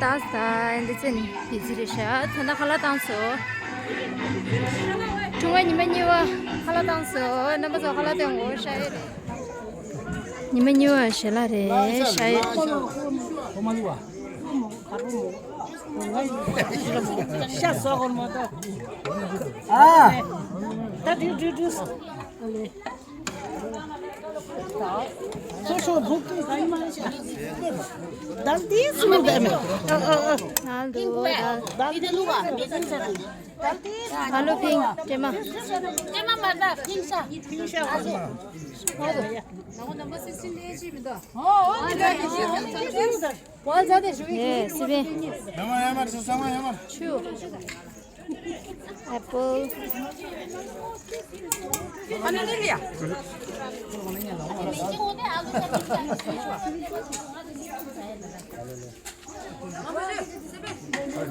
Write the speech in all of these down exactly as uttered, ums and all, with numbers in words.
ད་ད་འདི་ཚེ་ནི་བི་ཛི་རེད་ཤག་ད་ལྟ་ཁ་ལག་བཏང་སོང་། ཁྲུང་བ་ཉི་མ་གཉིས་པ་ཁ་ལག་བཏང་སོང་། རྣམ་པ་ཚོ་ཁ་ལག་སྟོན་དགོས་ཤ་ཡོད་རེད། ཉི་མ་གཉིས་པ་ཞལ་ལག་རེད་ཤ་ཡོད། ད་དུས་དུས་དུས། སོ་སོ་ཕུག་གི་ག་ཡིན་མ་ཤ། དལ་ཏེ་སུ་ནུ་བས་མེད། ཨ་ཨ་ཨ། ནང་དུ་དལ། དལ་ཏེ་སུ་ནུ་བས་མེད། དལ་ཏེ། ཨ་ལོ་ཕིང་ཀྲེ་མ། ཀྲེ་མ་མ་ད་ཕིང་ཤ། ཕིང་ཤ་ཨ་ཟོ། ཨོ་ཨོ། ཨེ་སི་པི། ཡ་མ་ཡ་མ་ས་མ་ཡ་མ། ཆུ། Apple.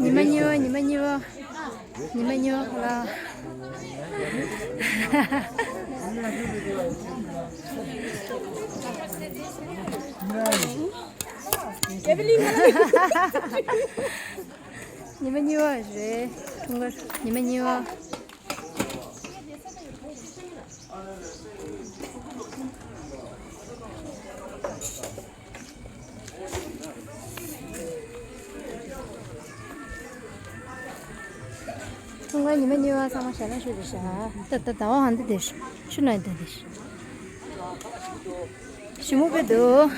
ཉི་མ་གཉིས་པ། ཉི་མ་གཉིས་པ། ཉི་མ་གཉིས་པ་ཁོ་ལ། ཉི་མ་གཉིས་པ་རེད། ཁྲུང་ཁར་ཉི་མ་གཉིས་པ། ཁྲུང་ཁར་ཉི་མ་གཉིས་པ་ཚང་མ་ཞལ་ལག་ཞུ་རེད་ཤག་ད་ད་ཟླ་བ་ཧ་འདི་དེ་ཤུ་ན་འདི་དེ་ཤུ། ཞི་མོ་པེ་འདུག་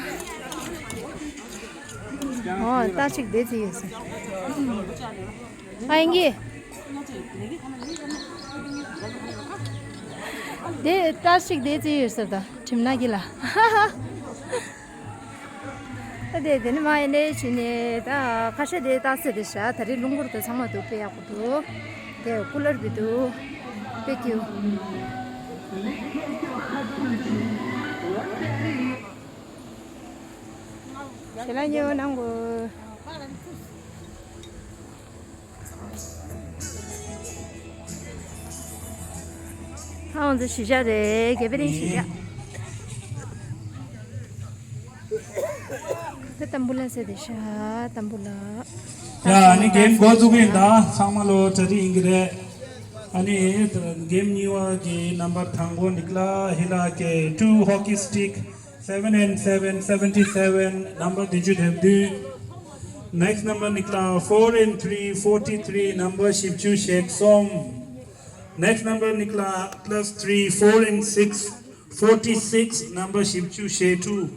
ཨོ་ད་ཅིག་བསྡད་ཙི་ཡོད་ཟེར། ཨ་ཡིན་གྱི། དེ་ད་ཅིག་བསྡད་ཙི་ཡོད་ཟེར་ད་གྲིམ་ན་གི་ལ། ད་དེ་དེ་ནི་མ་ཡིན་ལེ་ཕྱིན་ནས་ད་ཁ་ཤས་དེ་ད་སེ་དེ་ཤ་ད་རེས་རླུང་འཁོར་དུ་ཚང་མ་འདུག་དཔེ་ཡག་པོ་འདུག་དེ་ཀུ་ལར་བི་འདུག་དཔེ་ཀྱུ། ཞལ་ལག་ཉོ་གནང་གོ། ཨ་ང་ཚོ་གཞིས་ཆགས་རེད། དགེ་འཕེལ་གླིང་གཞིས་ཆགས། དེ་ཏམ་བུ་ལ་ཟེར་དེ་ཤ་ཏམ་བུ་ལ། ཡ་ཨ་ནི་གེམ་འགོ་བཙུགས་ཡིན་ད། ཚང་མ་ལོ་གྲ་སྒྲིག་ཡིན་གྱི་རེད། ཨ་ནི་གེམ་གཉིས་པ་གི་ནམ་བར་དང་པོ་ནིག་ལ་ཧི་ལ་ཀེ་two hockey stick, seven and seven, seventy seven, number བདུན་ཅུ་དོན་བདུན། Next number ནིག་ལ་four and three, forty three, number བཞི་བཅུ་ཞེ་གསུམ། Next number ནིག་ལ་plus three, four and six, forty six, number བཞི་བཅུ་ཞེ་དྲུག།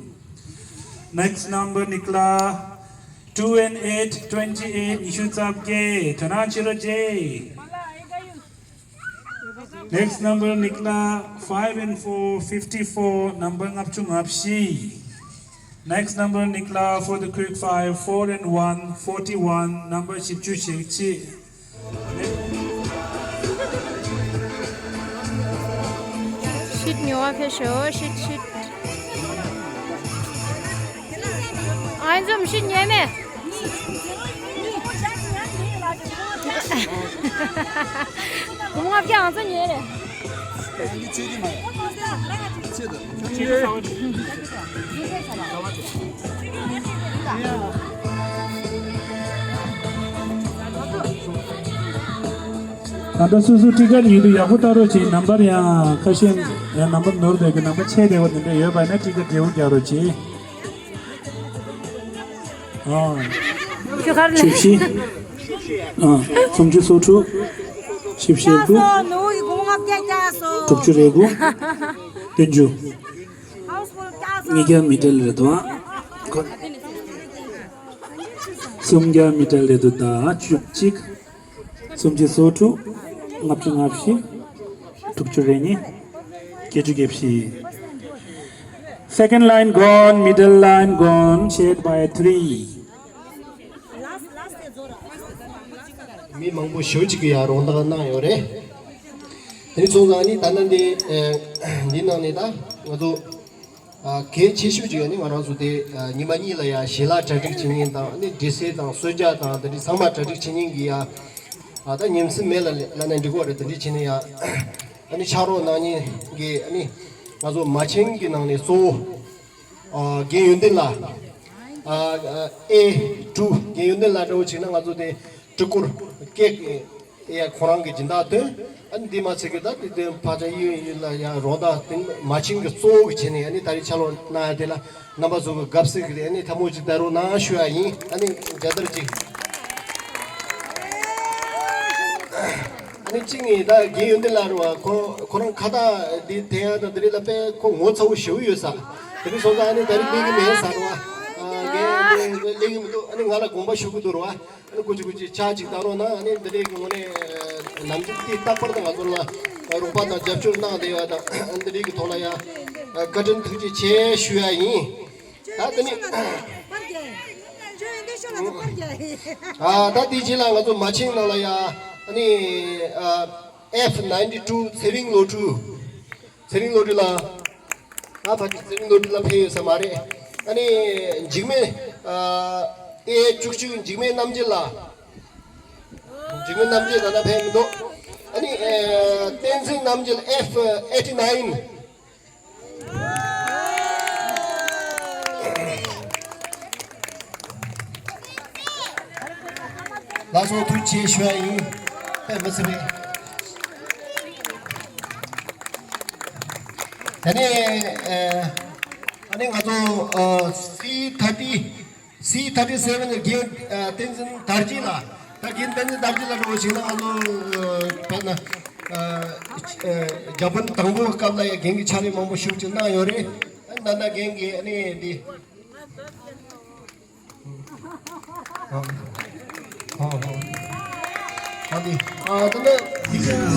Next number ནིག་ལ་two and eight, twenty eight, ཉི་ཤུ་རྩ་བརྒྱད། དོ་སྣང་བྱེད་རོགས་བྱེད། Next number ནིག་ལ་five and four, fifty four, number ལྔ་བཅུ་ང་བཞི། Next number ནིག་ལ་for the quick five, four and one, forty one, number བཞི་བཅུ་ཞེ་གཅིག། ཤིད་ཉོ་བ་ཕེབས་ཤོག་ཤིད་ཤིད། ཨ་འཛོམས་ཤིད་ཉོས་མེད། གུང་ལྔ་བརྒྱ་ཨང་ཚོ་ཉོས་རེད། ད་ལྟ་སོ་སོ་ཊི་ཀེ་ཊི་ཉོས་དུས་ཡག་པོ་ལྟ་རོགས་གྱིས། ནམ་བར་ཡང་ཁ་ཤས་ཡང་ནམ་བར་ནོར་བའི་གི་ནམ་བར་ཆད་བསྡད་པ་དེ་འདྲ་ཡོད་པ་ན་ཊི་ཀེ་ཊི་འབྲས་བུ་རྒྱག་རོགས་གྱིས། ཨ། ཁྱོད་ག་རེ་ལབ། བཅུ་བཞི། ཨ། སུམ་ཅུ་སོ་དྲུག་བཞི་བཅུ་ཞེ་དགུ། ནུ་ཡི་གུང་ལྔ་བརྒྱ་བརྒྱ་སོ། དྲུག་ཅུ་རེ་དགུ། བདུན་ཅུ། ཉིས་བརྒྱ་མི་ཊར་རེད་དོ། ཨ། སུམ་བརྒྱ་མི་ཊར་རེད་དོ། ད་བཅུ་གཅིག་སུམ་ཅུ་སོ་དྲུག་ལྔ་བཅུ་ང་བཞི། དྲུག་ཅུ་རེ་གཉིས། བརྒྱད་ཅུ་གྱ་བཞི། Second line gone, middle line gone, shared by three. མི་མང་པོ་ཞེ་གཅིག་གིས་ཡང་རོགས་འདེགས་གནང་ཡོད་རེད། དེ་ཚོ་ལ་ནི་ད་ནི་འདི་ཨེ་འདི་ནང་ནས་ད་ང་ཚོ་ཨ་གལ་ཆེ་ཤོས་ཅིག་ནི་ང་རང་ཚོ་དེ་ཨ་ཉི་མ་གཉིས་ལ་ཡང་ཞལ་ལག་གྲ་སྒྲིག་བྱེད་མཁན་དང་ནི་འབྲས་སིལ་དང་གསོལ་ཇ་དང་དེ་འདྲའི་ཚང་མ་གྲ་སྒྲིག་བྱེད་མཁན་གྱི་ཡང་ཨ་ད་ཉིན་མཚན་མེད་ལ་ལབ་ན་འགྲིག་གི་རེད། དེ་འདྲའི་བྱས་ནས་ཡང་ཨ་ནི་ཕྱག་རོགས་གནང་མཁན་གྱི་ཨ་ནི་ང་ཚོ་མ་བྱན་གྱི་ནང་ནས་གཙོ་བོ་ཨ་རྒན་ཡོན་ཏན་ལགས། ཨ་ཨ་ཨེ་ཀྲུའུ་རྒན་ཡོན་ཏན་ལགས་འདྲ་བོ་བྱས་ན་ང་ཚོ་དེ་སྤྲི་གོར་སྐད་ཡ་ཁོ་རང་གི་སྦྱིན་བདག་སྟོན། ཨ་ནི་འདི་མ་ཚད་ཀྱི་ད་དེ་དོན་ཕ་ཆ་ཡིན་ཡིན་ལ་ཡ་རོགས་ཟླ་དེ་མ་ཆིང་གི་གཙོ་བོ་གི་བྱས་ནས་ཨ་ནི་ད་རེས་ཕྱག་ལོག་གནང་ཡ་དེ་ལ་རྣམ་པ་ཚོ་གི་དགའ་བསུ་གི་ཨ་ནི་ཐལ་མོ་ཅིག་ད་རུང་གནང་ཞུ་ཡ་ཡིན། ཨ་ནི་མཇལ་དར་ཅིག་ཨ་ནི་གཅིག་ནི་ད་རྒན་ཡོན་ཏན་ལགས་རེད་བ། ཁོ་ཁོ་རང་ཁ་བཏགས་འདི་འཐེན་ཡ་དང་དེ་རིགས་ལ་དཔེ་ཁོ་ངོ་ཚ་བོ་ཞེ་པོ་ཡོད་ས། དེ་རིགས་སོང་ཙང་ཨ་ནི་ད་རེས་སླེབས་ཀྱི་མེད་ས་རེད་བ། ཨ་རྒན་ཡོན་ཏན་སླེབས་ཀྱི་མི་འདུག་ཨ་ནི་ང་ལ་དགོངས་པ་ཞུ་གི་འདུག་རེད་བ། ཨ་ནི་སྐུ་མཁྱེན་སྐུ་མཁྱེན་ཕྱག་ཅིག་བཏང་རོགས་གནང་། ཨ་ནི་འདི་འདྲའི་གི་ངོ་ནས་ནམ་རྒྱུན་དེ་རྟག་པར་དུ་ང་ཚོ་ལ་རོགས་པ་དང་རྒྱབ་སྐྱོར་གནང་བསྡད་ཡ་དང་འདི་འདྲའི་གི་ཐོག་ལ་ཡ་བཀའ་དྲིན་ཐུགས་རྗེ་ཆེ་ཞུ་ཡ་ཡིན། ད་འདི་ནི་ཨ་ད་དེའི་རྗེས་ལ་ང་ཚོ་མ་ཆེན་ནང་ལ་ཡ་ཨ་ནི་ཨ་F ninety two ཚེ་རིང་བློ་གྲོས། ཚེ་རིང་བློ་གྲོས་ལགས། ཨ་ཕ་ཚེ་རིང་བློ་གྲོས་ལགས་ཕེབས་ཡོད་ས་མ་རེད། ཨ་ནི་འཇིགས་མེད་ཨ་ཨེ་བཅུ་གཅིག་འཇིགས་མེད་རྣམ་རྒྱལ་ལགས། འཇིགས་མེད་རྣམ་རྒྱལ་ད་ལྟ་ཕེབས་མི་འདུག་ཨ་ནི་ཨ་བསྟན་འཛིན་རྣམ་རྒྱལ་F eighty nine། ལགས་སོ། ཐུགས་རྗེ་ཆེ་ཞུ་ཡ་ཡིན། དཔེ་མི་སྲིད་པས། དེ་ནས་ཨ་ནི་ང་ཚོ་ཨ་C thirty C thirty seven རྒན་ཨ་བསྟན་འཛིན་དར་རྒྱས་ལགས། ད་རྒན་བསྟན་འཛིན་དར་རྒྱས་ལགས་འགྲོ་བཞིན་ན་ང་ཚོ་ཨ་བར་ན་ཨ་ཨ་རྒྱ་དཔོན་དང་པོའི་སྐབས་ལ་ཡང་རྒན་གྱི་ཕྱག་ལས་མང་པོ་ཞིག་ཅིག་གནང་ཡོད་རེད། ཨ་ནི་ད་ལྟ་རྒན་གྱིས་ཨ་ནི་འདི་ཨ་ཨ་ཨ་འདི་ཨ་ད་ལྟ་འདི་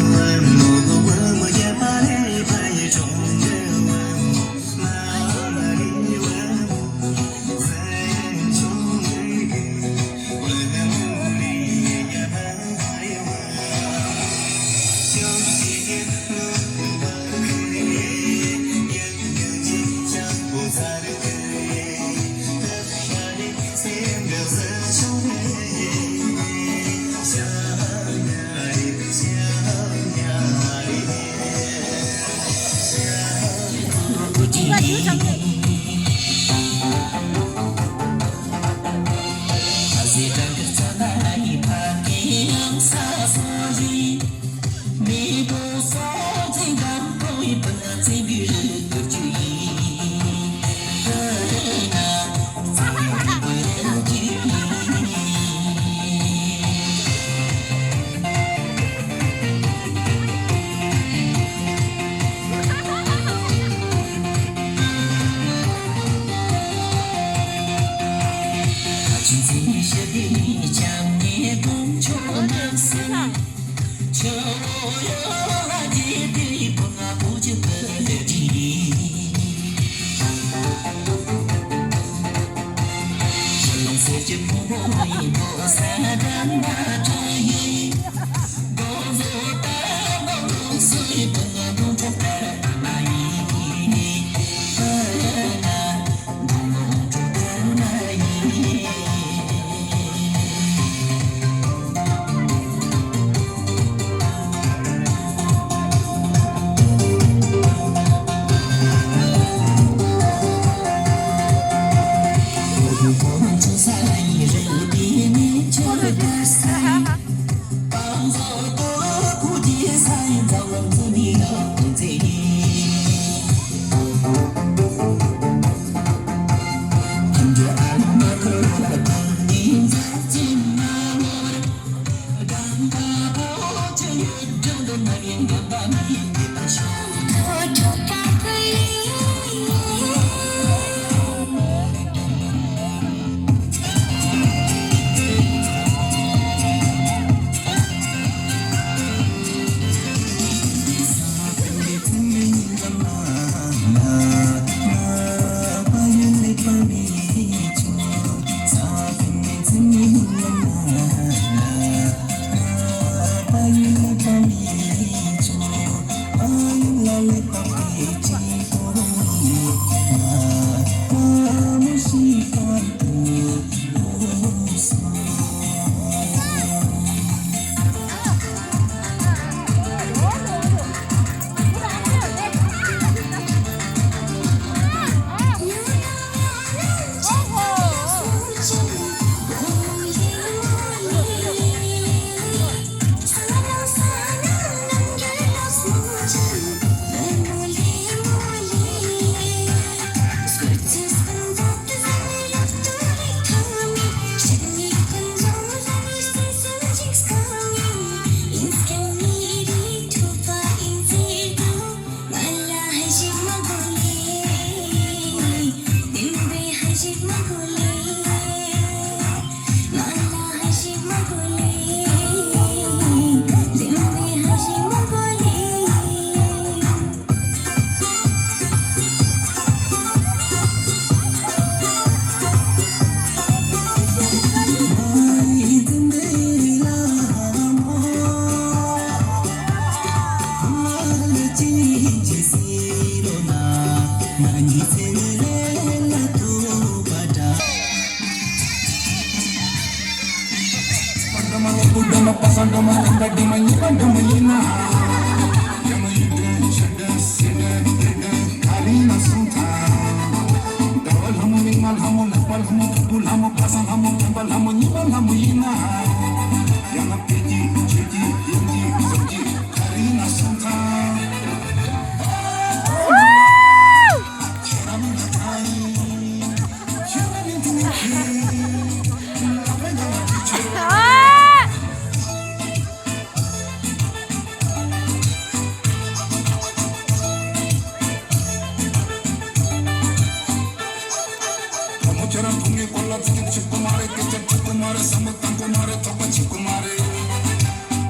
བུ་མོ་ཁྱེད་རང་ཕུང་ངེ་སྐོར་ལ་ཚིག་གཅིག་གོ་མ་རེད། སྐད་ཆ་གཅིག་གོ་མ་རེད། བསམ་བློ་བཏང་གོ་མ་རེད། ཐོགས་པ་གཅིག་གོ་མ་རེད།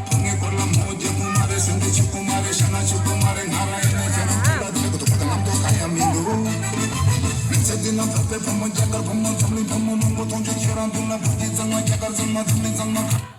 ཕུང་ངེ་སྐོར་ལ་མོ་རྒྱག་གོ་མ་རེད། སེམས་འདི་གཅིག་གོ་མ་རེད། ཤ་ན་གཅིག་གོ་མ་རེད། ང་རང་ཡིན་ན་ཁྱེད་རང་ཚོ་ལ་དེ་གོ་ཐོག་པ་དང་ལམ་ཐོག་ག་ཡང་མི་འདུག་མི་ཚེ་འདི་ན་འཕགས་པའི་བུ་མོ་རྒྱ་གར་བུ་མོ་འཛམ་གླིང་བུ་མོ་མང་པོ་མཐོང་བྱུང་། ཁྱེད་རང་མདུན་ལ་བུ་འདི་གཙང་མ་རྒྱ་གར་གཙང་མ་འཛམ་གླིང་གཙང་མ།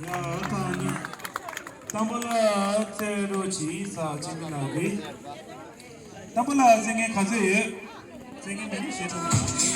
ཡ། ཨ་ཐང་ནི། ཏམ་བ་ལ་ཚེ་རོ་ཅི་ས་ཅི་མི་ན་གི། ཏམ་བ་ལ་ཚེ་ངན་ག་ཚོད་ཡོད། ཚེ་ངན་མེད་ན་ཞེ་དྲག་མི་ན་གི།